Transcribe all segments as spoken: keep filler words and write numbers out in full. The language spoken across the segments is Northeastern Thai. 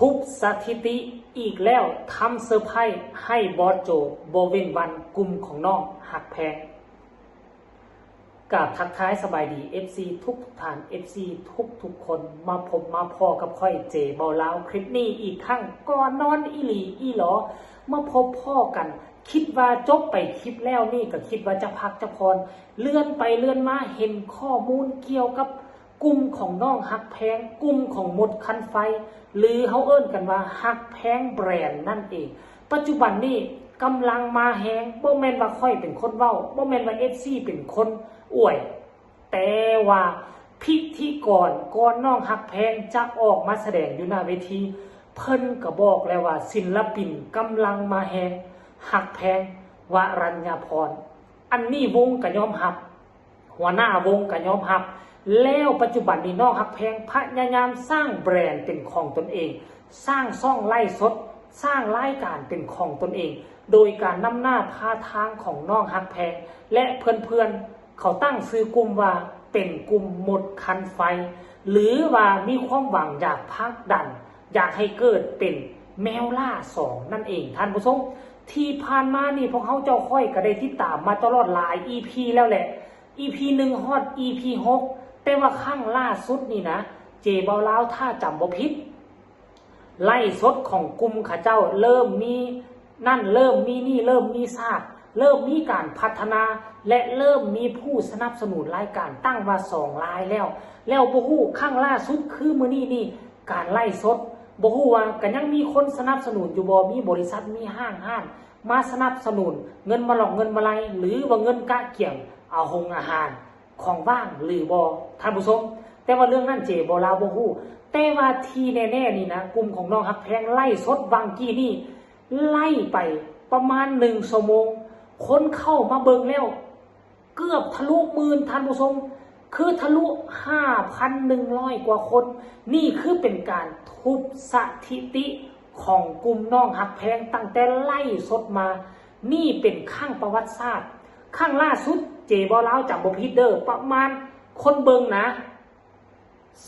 ทุบสถิติอีกแล้ว ทำเซอร์ไพรส์ให้บอสโจบ่เว้นวัน กลุ่มของน้องฮักแพง กราบทักทายสบายดี เอฟซี ทุกทุกท่าน เอฟซี ทุกทุกคน มาพบมาพ้อกับข้อยเจเบาลาว คลิปนี้อีกครั้ง ก่อนนอนอีหลีอีหลอ มาพบพ้อกัน คิดว่าจบไปคลิปแล้ว นี่ก็คิดว่าจะพักจะผ่อน เลื่อนไปเลื่อนมาเห็นข้อมูลเกี่ยวกับกลุ่มของน้องฮักแพง กลุ่มของมดคันไฟ หรือเฮาเอิ้นกันว่าฮักแพงแบรนด์นั่นเอง ปัจจุบันนี้กำลังมาแฮง บ่แม่นว่าข้อยเป็นคนเว้า บ่แม่นว่า เอฟซี เป็นคนอวย แต่ว่าพิธีกรก่อนน้องฮักแพงจะออกมาแสดงอยู่หน้าเวที เพิ่นก็บอกแล้วว่าศิลปินกำลังมาแฮง ฮักแพง วรัญญาพร อันนี้วงก็ยอมรับ หัวหน้าวงก็ยอมรับ แล้วปัจจุบันนี้น้องฮักแพงพยายามสร้างแบรนด์เป็นของตนเอง สร้างช่องไลฟ์สด สร้างรายการเป็นของตนเอง โดยการนำหน้าพาทางของน้องฮักแพง และเพื่อนๆ เขาตั้งชื่อกลุ่มว่าเป็นกลุ่มมดคันไฟ หรือว่ามีความหวังอยากผลักดัน อยากให้เกิดเป็นแมวล่าสองนั่นเองท่านผู้ชม ที่ผ่านมานี่พวกเฮาเจ้าข้อยก็ได้ติดตามมาตลอดหลาย อีพี แล้วแหละ อีพี หนึ่งฮอด อีพี หก แต่ว่าครั้งล่าสุดนี่นะ เจเบาลาวถ้าจำบ่ผิด ไลฟ์สดของกลุ่มเขาเจ้าเริ่มมีนั่น เริ่มมีนี่ เริ่มมีซาก เริ่มมีการพัฒนา และเริ่มมีผู้สนับสนุนรายการตั้งว่าสองรายแล้ว แล้วบ่ฮู้ครั้งล่าสุดคือมื้อนี้นี่ การไลฟ์สด บ่ฮู้ว่าก็ยังมีคนสนับสนุนอยู่บ่ มีบริษัท มีห้างร้านมาสนับสนุน เงินมาหลอกเงินมาไล่ หรือว่าเงินกะเกี่ยงเอาโฮงอาหาร ของว่างหรือบ่ท่านผู้ชม แต่ว่าเรื่องนั้นเจเบาลาวบ่ฮู้ แต่ว่าที่แน่ๆนี่นะ กลุ่มของน้องฮักแพงไลฟ์สดหว่างกี้นี่ ไล่ไปประมาณหนึ่งชั่วโมง คนเข้ามาเบิ่งแล้ว เกือบทะลุหมื่นท่านผู้ชม คือทะลุห้าพันหนึ่งร้อยกว่าคน นี่คือเป็นการทุบสถิติของกลุ่มน้องฮักแพงตั้งแต่ไลฟ์สดมา นี่เป็นครั้งประวัติศาสตร์ ครั้งล่าสุดเจเบาลาวจำบ่ผิดเด้อ ประมาณคนเบิ่งนะ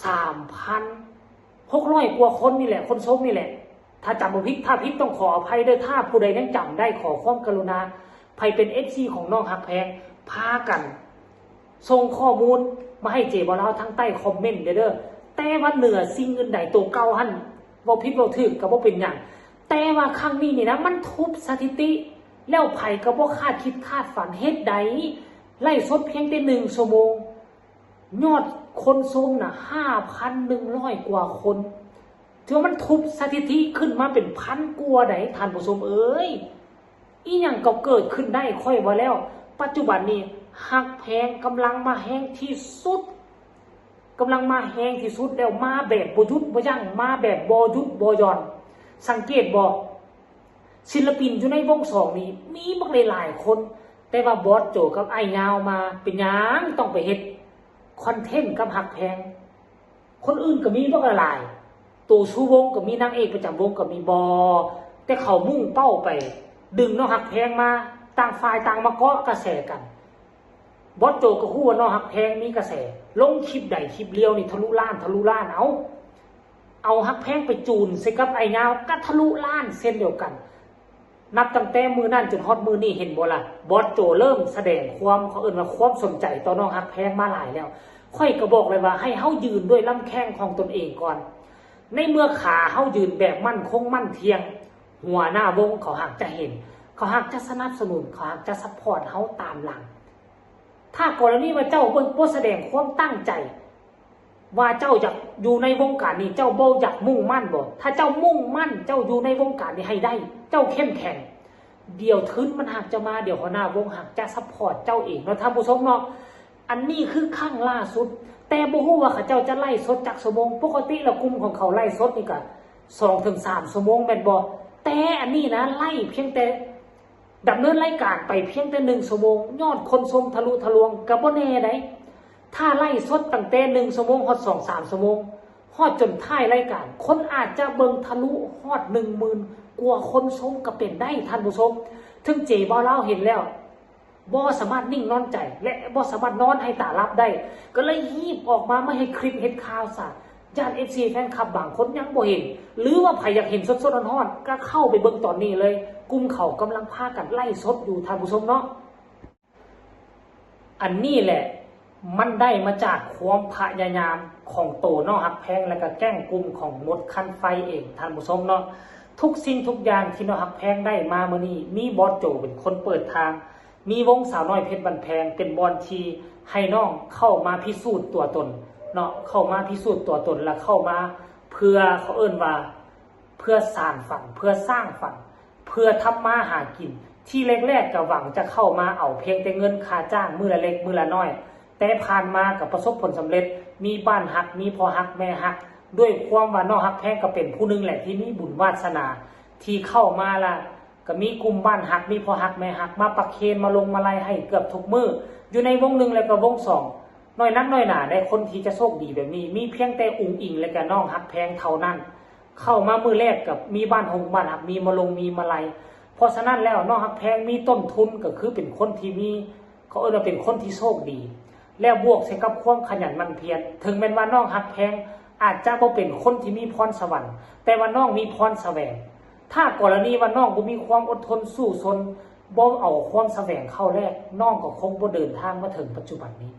สามพันหกร้อยกว่าคนนี่แหละ คนชมนี่แหละ ถ้าจำบ่ผิด ถ้าผิดต้องขออภัยเด้อ ถ้าผู้ใดยังจำได้ขอความกรุณา ไผเป็น เอฟซี ของน้องฮักแพง พากันส่งข้อมูลมาให้เจเบาลาวทางใต้คอมเมนต์เด้อ แต่ว่าเหนือสิ่งอื่นใด ตัวเก่าหั่น เว้าผิดเว้าถูกก็บ่เป็นหยัง แต่ว่าครั้งนี้นี่นะ มันทุบสถิติ แล้วไผก็บ่คาดคิดคาดฝัน เหตุใดไลฟ์สดเพียงแต่หนึ่งชั่วโมง ยอดคนชมน่ะห้าพันหนึ่งร้อยกว่าคน ถือว่ามันทุบสถิติขึ้นมาเป็นพันกว่าได๋ ท่านผู้ชมเอ้ย อีหยังก็เกิดขึ้นได้ ข้อยว่าแล้ว ปัจจุบันนี้ฮักแพงกำลังมาแฮงที่สุด กำลังมาแฮงที่สุดแล้ว มาแบบบ่หยุดบ่ยั้ง มาแบบบ่หยุดบ่หย่อน สังเกตบ่ ศิลปินอยู่ในวงสองนี่มีบักหลายๆคน แต่ว่าบอสโจกับอ้ายยาวมา เป็นหยังต้องไปเฮ็ดคอนเทนต์กับฮักแพง คนอื่นก็มีบักหลายๆ ตัวชูวงก็มี นางเอกประจำวงก็มี บ่ แต่เขามุ่งเป้าไป ดึงน้องฮักแพงมา ต่างฝ่ายต่างมาเกาะกระแสกัน บอสโจก็ฮู้ว่าน้องฮักแพงมีกระแส ลงคลิปใดคลิปเดียวนี่ทะลุล้าน ทะลุล้าน เอา เอาฮักแพงไปจูนใส่กับอ้ายยาวก็ทะลุล้านเช่นเดียวกัน นับตั้งแต่มื้อนั้นจนฮอดมื้อนี้ เห็นบ่ล่ะ บอสโจเริ่มแสดงความ เขาเอิ้นว่าความสนใจต่อน้องฮักแพงมาหลายแล้ว ข้อยก็บอกเลยว่าให้เฮายืนด้วยลำแข้งของตนเองก่อน ในเมื่อขาเฮายืนแบบมั่นคงมั่นเที่ยง หัวหน้าวงเขาหากจะเห็น เขาหากจะสนับสนุน เขาหากจะซัพพอร์ตเฮาตามหลัง ถ้ากรณีว่าเจ้าบ่ บ่แสดงความตั้งใจ ว่าเจ้าอยากอยู่ในวงการนี้ เจ้าบ่อยากมุ่งมั่นบ่ ถ้าเจ้ามุ่งมั่น เจ้าอยู่ในวงการนี้ให้ได้ เจ้าเข้มแข็ง เดี๋ยวทุนมันหากจะมา เดี๋ยวหัวหน้าวงหากจะซัพพอร์ตเจ้าเองเนาะท่านผู้ชมเนาะ อันนี้คือครั้งล่าสุด แต่บ่ฮู้ว่าเขาเจ้าจะไลฟ์สดจักชั่วโมง ปกติแล้วกลุ่มของเขาไลฟ์สดนี่ก็สองถึงสามชั่วโมงแม่นบ่ แต่อันนี้นะ ไลฟ์เพียงแต่ ดำเนินรายการไปเพียงแต่หนึ่งชั่วโมง ยอดคนชมทะลุทะลวงก็บ่แน่ได๋ ถ้าไลฟ์สดตั้งแต่หนึ่งชั่วโมงฮอดสองสามชั่วโมง ฮอดจนท้ายรายการ คนอาจจะเบิ่งทะลุฮอดหนึ่งหมื่นกว่าคนชมก็เป็นได้ท่านผู้ชม ถึงเจเบาลาวเห็นแล้ว บ่สามารถนิ่งนอนใจ และบ่สามารถนอนให้ตาหลับได้ ก็เลยฮีบออกมา มาเฮ็ดคลิปเฮ็ดข่าวซะ ย่าน เอฟซี แฟนคลับบางคนยังบ่เห็น หรือว่าใครอยากเห็นสดๆร้อนๆก็เข้าไปเบิ่งตอนนี้เลย กลุ่มเขากำลังพากันไลฟ์สดอยู่ท่านผู้ชมเนาะ อันนี้แหละมันได้มาจากความพยายามของโตน้องฮักแพง และก็แก๊งกลุ่มของมดคันไฟเองท่านผู้ชมเนาะ ทุกสิ่งทุกอย่างที่น้องฮักแพงได้มามื้อนี้ มีบอสโจเป็นคนเปิดทาง มีวงสาวน้อยเพชรบันแพงเป็นบอลที่ให้น้องเข้ามาพิสูจน์ตัวตนเนาะ เข้ามาพิสูจน์ตัวตน และเข้ามาเพื่อเขาเอิ้นว่า เพื่อสานฝัน เพื่อสร้างฝัน เพื่อทำมาหากิน ที่แรกๆก็หวังจะเข้ามาเอาเพียงแต่เงินค่าจ้างมื้อละเล็กมื้อละน้อย แต่ผ่านมาก็ประสบผลสำเร็จ มีบ้านฮัก มีพ่อฮักแม่ฮัก ด้วยความว่าน้องฮักแพงก็เป็นผู้หนึ่งแหละที่มีบุญวาสนา ที่เข้ามาละก็มีกลุ่มบ้านฮัก มีพ่อฮักแม่ฮัก มาประเคนมาลงมาลัยให้เกือบทุกมื้อ อยู่ในวงหนึ่งแล้วก็วงสอง น้อยนักน้อยหนาได้คนที่จะโชคดีแบบนี้ มีเพียงแต่อุ๋งอิ๋งและก็น้องฮักแพงเท่านั้น เข้ามามื้อแรกกับมีบ้านฮงบ้านฮัก มีมาลงมีมาลัย เพราะฉะนั้นแล้วน้องฮักแพงมีต้นทุนก็คือเป็นคนที่มี เขาเอิ้นว่าเป็นคนที่โชคดี แล้วบวกใส่กับความขยันหมั่นเพียร ถึงแม้นว่าน้องฮักแพงอาจจะบ่เป็นคนที่มีพรสวรรค์ แต่ว่าน้องมีพรแสวง ถ้ากรณีว่าน้องบ่มีความอดทนสู้ซน บ่เอาความแสวงเข้าแลก น้องก็คงบ่เดินทางมาถึงปัจจุบันนี้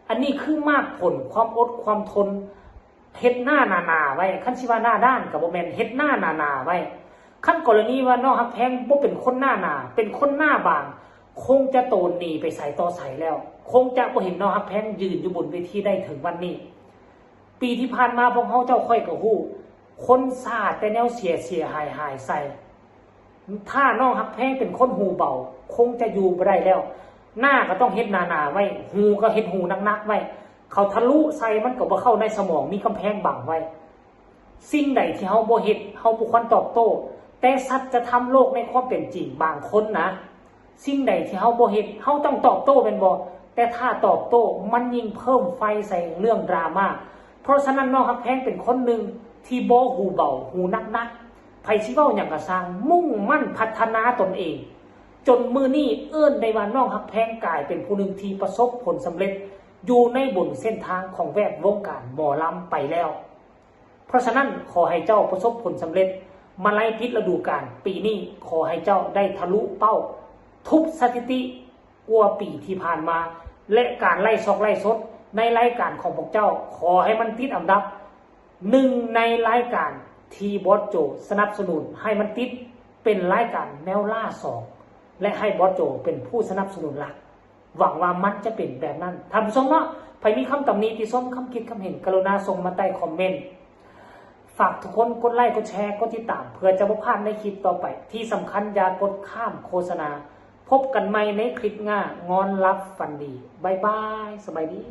อันนี้คือมากผลความอดความทน เฮ็ดหน้าหนาๆไว้ คันสิว่าหน้าด้านก็บ่แม่น เฮ็ดหน้าหนาๆไว้ คันกรณีว่าน้องฮักแพงบ่เป็นคนหน้าหนา เป็นคนหน้าบาง คงจะโตนหนีไปไสต่อไสแล้ว คงจะบ่เห็นน้องฮักแพงยืนอยู่บนเวทีได้ถึงวันนี้ ปีที่ผ่านมาพวกเฮาเจ้าข้อยก็ฮู้ คนสาดแต่แนวเสียเสียหายหายใส่ ถ้าน้องฮักแพงเป็นคนหูเบา คงจะอยู่บ่ได้แล้ว หน้าก็ต้องเฮ็ดหนาๆไว้ หูก็เฮ็ดหูหนักๆไว้ เขาทะลุใส่มันก็บ่เข้าในสมอง มีกำแพงบังไว้ สิ่งใดที่เฮาบ่เฮ็ด เฮาบ่ควรตอบโต้ แต่สัจธรรมโลกในความเป็นจริง บางคนนะ สิ่งใดที่เฮาบ่เฮ็ด เฮาต้องตอบโต้แม่นบ่ แต่ถ้าตอบโต้มันยิ่งเพิ่มไฟใส่เรื่องดราม่า เพราะฉะนั้นน้องฮักแพงเป็นคนหนึ่งที่บ่หูเบา หูหนักๆ ไผสิเว้าหยังก็ซ่าง มุ่งมั่นพัฒนาตนเอง จนมื้อนี้เอิ้นได้ว่าน้องฮักแพงกลายเป็นผู้หนึ่งที่ประสบผลสำเร็จ อยู่ในบนเส้นทางของแวดวงการหมอลำไปแล้ว เพราะฉะนั้นขอให้เจ้าประสบผลสำเร็จ มาลัยปิดฤดูกาลปีนี้ ขอให้เจ้าได้ทะลุเป้า ทุบสถิติกว่าปีที่ผ่านมา และการไลฟ์ซอกไลฟ์สดในรายการของพวกเจ้า ขอให้มันติดอันดับหนึ่งในรายการที่บอสโจสนับสนุน ให้มันติดเป็นรายการแนวล่าสอง และให้บอสโจเป็นผู้สนับสนุนหลัก หวังว่ามันจะเป็นแบบนั้น ท่านผู้ชมเนาะ ใครมีคำตำหนิติชม คำคิดคำเห็น กรุณาส่งมาใต้คอมเมนต์ ฝากทุกคนกดไลค์ กดแชร์ กดติดตาม เพื่อจะบ่พลาดในคลิปต่อไป ที่สำคัญอย่ากดข้ามโฆษณา พบกันใหม่ในคลิปหน้า งอนหลับฝันดี บ๊ายบาย สบายดี